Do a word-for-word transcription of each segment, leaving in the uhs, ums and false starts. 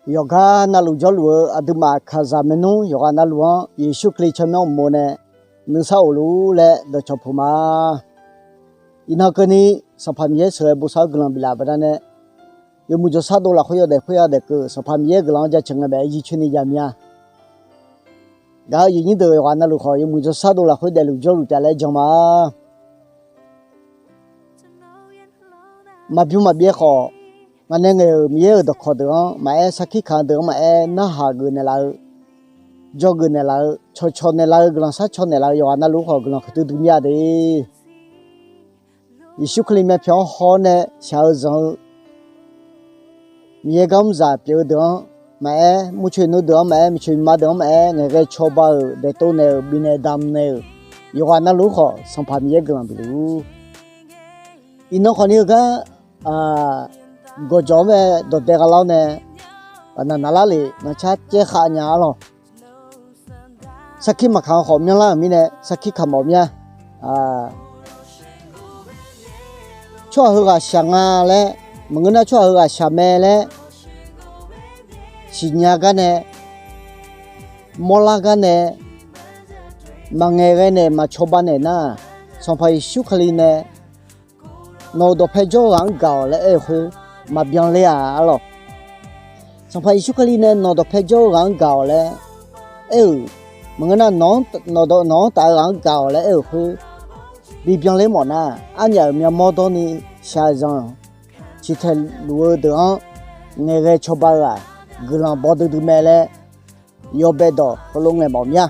Yawqgar navluf jawrluf-eu aqduimaf kaqzaq maernmr yawqghaq navluf-anr Yeqsur Kali tsawrmyanr uqmov nae nuisar of luf-ur laer dawqcawq puq ma. Iqnan keuvni Sanqpaq Miqyaer sheuqghae bosav-eu guiqlanq biflaf baqdanae, yawmuiq jawrshar dov lafkhoer yawdaef khoer yawdaef keuv Sanqpaq Miqyaer guiqlanq-anr jaceuq ngae baef-aer jircoer ni yamya. Gaq-eu aqyuif nyir deuq yawqghaq navluf khawf, yawmuiq jawrshar dov lafkhoer daefluf jawrluf taef laer jan ma. Maqbymr maqbyaer khawf, ngaq nae ngaeq-euq Miqyaer-euq dawqkawq deuq-anr maqaer, sarkir kaq-eu deuq-anr maqaer, narhaq geuf naeqlaf-eu, dzawgeuf naeqlaf-eu, cawqcawq naeqlaf-eu, guiqlanq sharcaw naeqlaf-eu yawqghaq navluf khawf guiqlanq huiqdui dui mir-a de. Yeqsur Kali myavpyawq-anr haw-awr nae shaq-eu zanq-eu Miqyaer gar mr zaq pyeuf-eu deuq-anr maqaer, murcoeq nmr deuq-anr maqaer, miqcoeq miqma deuq-anr maqaer, ngaeqghae cawba-euq daeqtov naeq-euq bifnaeq damq naeq-euq yawqghaq navluf khawf Sanqpaq Miqyaer guiqlanq bifluf-ur. Iqnan khawfni heugar gawqjawq-anr mae dawqdae gha lar-awr nae, naqnaq lar lef nanqcar caev khav nya arlawq. Sarkir maqkaq-anr khawf myanrlar-euq mirnae sarkir kaq mawf mir-a. Tsawrhaq heughaq shaq nga laer, maqngeur nar tsawrhaq heughaq shaq mae laer siqnya gar nae, mawrlar gar nae, maqngaeq ghae naeq maqcawba naeq nar, Sanqpaq Yeqsur Kali nae nawq-euq dawqpae jawr-eu ghaq-anr gaq-awq laer aer-euq khoer maqbyan ler-a arlawq. Sanqpaq Yeqsur Kali nae nawq dawqpae jawr-eu ghaq-anr gaq-awq laer aer-euq, maqngeur nar nawq-anr, nawq-anr taf-eu ghaq-anr gaq-awq laer aer-euq khoer bibyan ler mawf nar, arnyaf-euq myavmawr dawrni shaqzanq ciqtaeq luf-eu deuq-anr ngaeqghae cawba-eu-aq, guiqlanq baw duidui mae laer yawbae dawq heulof ngaeq mawf mir-a.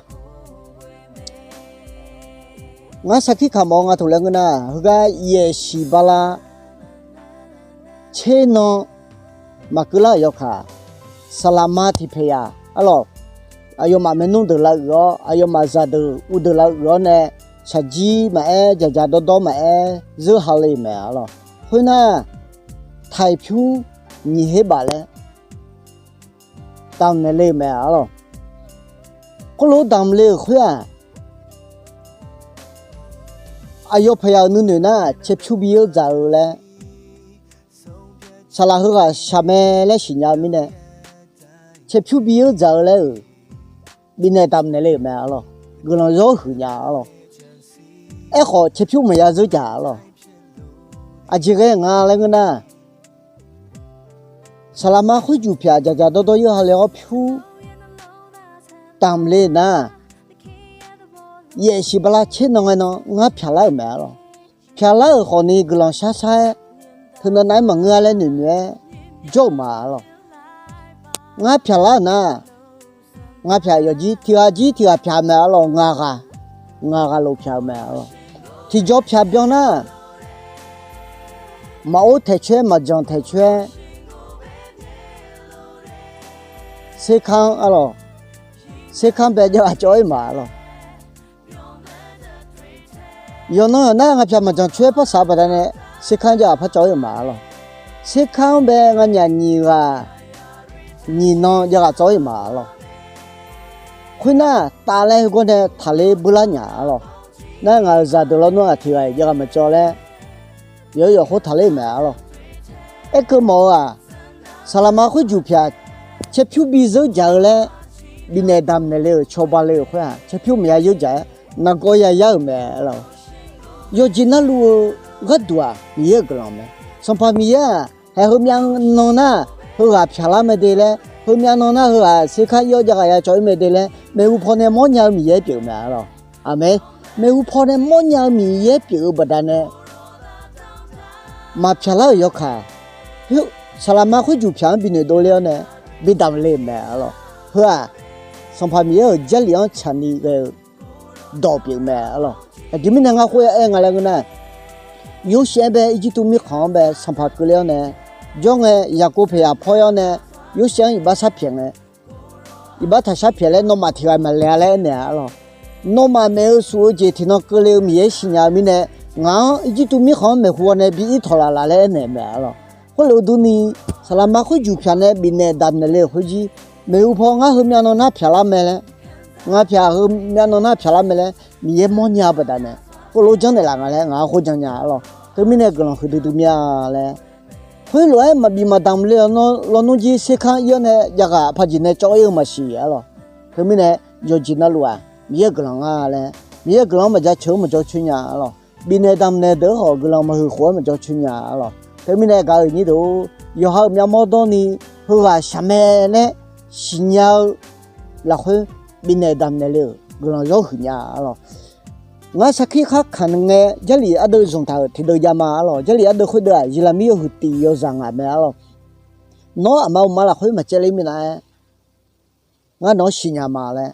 Ngar sarkir kaq mawf-eu nga toq laer ngeur nar, heugar yaefshiq bala tser nan maqkeuv lar-euq yawkaq, saqlaqma tiqpaeq yaf arlawq, aqyawfmaf maernmr deuq lavuiq-awr, aqyawfmaf zaqdeuq uvdeuq lavuiq-awr nae, shaqjir maqaer, dzaqdzaq dawrdawr maqaer, zeur ha le-euq mae arlawq. Khoernar, taiq pyur nyiq her baf laer damqnaeq le-euq mae arlawq. Khoerlof damq le-euq khoer-aq, aqyawf paeq yaf-euq nuinoeq nar caerpyur bi-eu dzaq-eu laer, saqlaq heughaq shaq mae laer siqnya-eu mirnae, caerpyur bi-eu dzaq-eu laer-euq bifnaeq damqnaeq le-euq mae arlawq. Guiqlanq zawr huiq nya arlawq. Aerkhawf caerpyur maqya zeur dzaq arlawq. Aqjeq ghae nga laer ngeur nar, saqlaqma khoerjuq pyaq dzaqdzaq dawrdawr yawr ha le-awr pyur damq le nar, yaefshiq bala tser nan ngae nan ngar pyaqlar-euq mae arlawq. Pyaqlar-euq khawfni guiqlanq sharshar-aer, teunav nav-aer maqngeur-a laer noeqnoeq-aer jawr-euq ma arlawq. Ngar pyaqlar-euq nar, ngar pyaq yawqjir tiq ghaq jir tiq ghaq pyaq mae arlawq. Ngaq ghaq, ngaq ghaq lof pyaq-eu mae arlawq. Tiqjawr pyaq byan nar, maqor taeq coer-aer maqjanq taeq coer-aer, serkar-anr arlawq, serkar-anr bae jav ghaq cawv-ir ma arlawq. Yawqnan yawq nar ngaq pyaq maqjanq coer-aer parsaq-eu baqdanae, serkar-anr jav ghaq par cawv-ir-euq ma arlawq. Serkar-anr bae nganyaf nyiq ghaq nyiq nan jav ghaq cawv-ir ma arlawq. Khoernar, taf laer heugawr nae taqler builar nya arlawq. Nar ngaq-euq zaqdeuq lawnmr-aq tiq ghaq-iq jav ghaq maqcawv laer, yawq-aer yawq khoer taqler-euq mae arlawq. Aerkeuv mawf-eu-aq, saqlaqma khoerjuq pyaq caerpyur bi zeur dzaq-eu laer bifnaeq damqnaeq le-euq cawba le-euq khoer-aq, caerpyur maqya zeur dzaq-aer nargawr ya yar-euq mae arlawq. Yawqjeq narluf-eu gharduq-aq Miqyaer-euq guiqlanq mae. Sanqpaq Miqyaer-aq, haeq heumyav nan nar heughaq pyaqlar mae de laer, heumyav nan nar heughaq serkar ir-awr jav ghaq ya cawv-ir mae de laer, maeqhu paw nae mawrnya-eu Miqyaer pyeuf-eu mae arlawq. Aqmeq. Maeqhu paw nae mawrnya-eu Miqyaer pyeuf-eu baqdanae, maqpyaqlar-euq yawkaq, saqlaqma khoerjuq pyaq-anr binoeq dovler-awr nae bidamq le-euq mae arlawq. Heu-aq, Sanqpaq Miqyaer-euq Jarlif-anr tsaqni ghae-eu dawq pyeuf mae arlawq. Aqjeq mirnae ngar khoer ya aer nga laer ngeur nar, Yorsaev-anr bae Irjirtuv mirkhanq-anr bae sanqpaq keuvler-awr nae, jawr ngae Yaqkov paeq yaq paw-ir-awr nae, Yorsaev-anr iqbax sharpyaeq ngae, iqbax taq sharpyaeq laer nawmaf tiq ghaq maqlaeq-a laer aernaeq-a arlawq. Nawmaf maeq-eu suf-eu jeq tiqnan keuvle-eu Miqyaer siqnya-eu mirnae, ngaq-anr Irjirtuv mirkhanq-anr maeqhu-awr nae bi ir tawq laf laf laer aernaeq mae arlawq. Khoerlof durni, saqlaqma khoerjuq pyaq nae bifnaeq damqnaeq le-euq khoerjir, maeqhu paw ngar heumyav nan nar pyaqlar mae laer, ngaq pyaq heumyav nan nar pyaqlar mae laer Miqyaer mawrnya-eu baqdanae, khoerlof janrnaeq laf nga laer ngaq-anr khoer jan nya arlawq. Teumirnae guiqlanq huiqdui dui mir-a laer Khoerlof-aer maqbif maqdamq le lawnmr jir serkanr ir-awr nae javghaq paqjeq nae cawv-ir-eu maqsiq arlawq. Teumirnae yawqjeq navluf-aq Miqyaer-euq guiqlanq nga laer, Miqyaer-euq guiqlanq-anr maqjaceuq-anr maqjawr coer nya arlawq. Bifnaeq damqnaeq deuq-anr khawf guiqlanq maqhuiq khof-aer maqjawr coer nya arlawq. Teumirnae gaq-euq nyir deuq-or, yawqha-euq myavmawr dawrni heughaq shaqmae laer siqnya-eu lafkhoer bifnaeq damqnaeq le-euq guiqlanq zawr huiq nya arlawq. Ngar sarkir khar kamq ngae, Jarlif ardeuv zanqtaq-euq tiqdeuv javma arlawq. Jarlif ardeuv khoerdeuv-aq, Yeqlaqmir yawhuiq tiq yawzaq ngaq mae arlawq. Nawr aqma uqma lafkhoer maqcaevler minav-aer, ngar nawq-anr siqnya ma laer,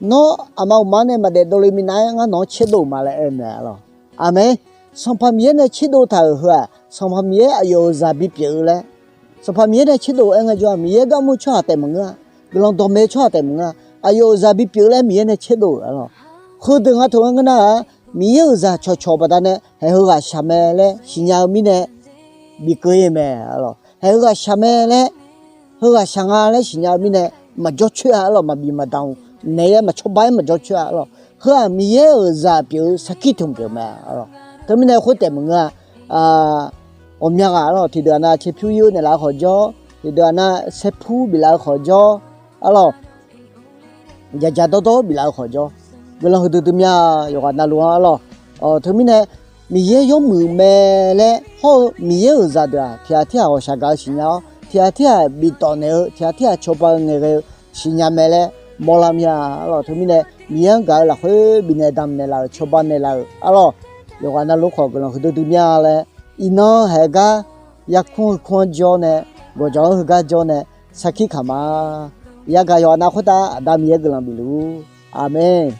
nawr aqma uqma nae maqdaef dovle minav-aer ngar nawq-anr tserdov ma laer aer mae arlawq. Aqmeq. Sanqpaq Miqyaer nae tserdov taq-euq heu-aq, Sanqpaq Miqyaer aqyawf-euq zaq bipyeuf-eu laer, Sanqpaq Miqyaer nae tserdov-aer ngaejawr-aq, Miqyaer gar mr-eu tsawrhaq taef maqngeur-a. Guiqlanq dawqmae-eu tsawrhaq taef maqngeur-a. Aqyawf-euq zaq bipyeuf-eu laer Miqyaer nae tserdov-euq arlawq. Heudeuq nga taq-aer ngeur nar-aq, Miqyaer-euq zaq cawqcawq baqdanae haeq heughaq shaqmae laer siqnya-eu mirnae bikeuv-ir mae arlawq. Haeq heughaq shaqmae laer, heughaq shaq nga laer siqnya-eu mirnae maqjawr coer-a arlawq. Maqbif maqdamq naeq-aer maqcawba-aer maqjawr coer-a arlawq. Heu-aq Miqyaer-euq zaq pyeuf-eu sarkir tmq pyeuf mae arlawq. Teumirnae khoer taef maqngeur-a. Ghawqmya ghaq arlawq, tiqdeuq-aq nav caerpyur ir-eu naeqlaf-eu khawf jawr, tiqdeuq-aq nav saerpur biflaf-eu khawf jawr arlawq. Jaqjaq dawrdawr biflaf-eu khawf jawr, guiqlanq huiqdui dui mya yawqghaq navluf-anr arlawq. Teumirnae Miqyaer yawmuiq mae laer hawr-eu Miqyaer-euq zaqdeuq-aq tiqghaq tirghaq ghawqshaq gaq-eu siqnya-awr, tiqghaq tirghaq biftawf naeq-eu, tiqghaq tirghaq cawba-eu ngaeqghae-eu siqnya mae laer mawrlar mya arlawq. Teumirnae Miqyaer-anr gaq-eu lafkhoer bifnaeq damqnaeq laf-euq, cawba naeq laf-euq arlawq. Yawqghaq navluf khawf guiqlanq huiqdui dui mya laer, iqnan haeq gar yarkmr heukanr jawr nae, gawqjawq-anr heugar jawr nae sarkir kamq-a. Yagaq yawqghaq nav khoertav Aqda Miqyaer guiqlanq bifluf-ur. Aqmeq.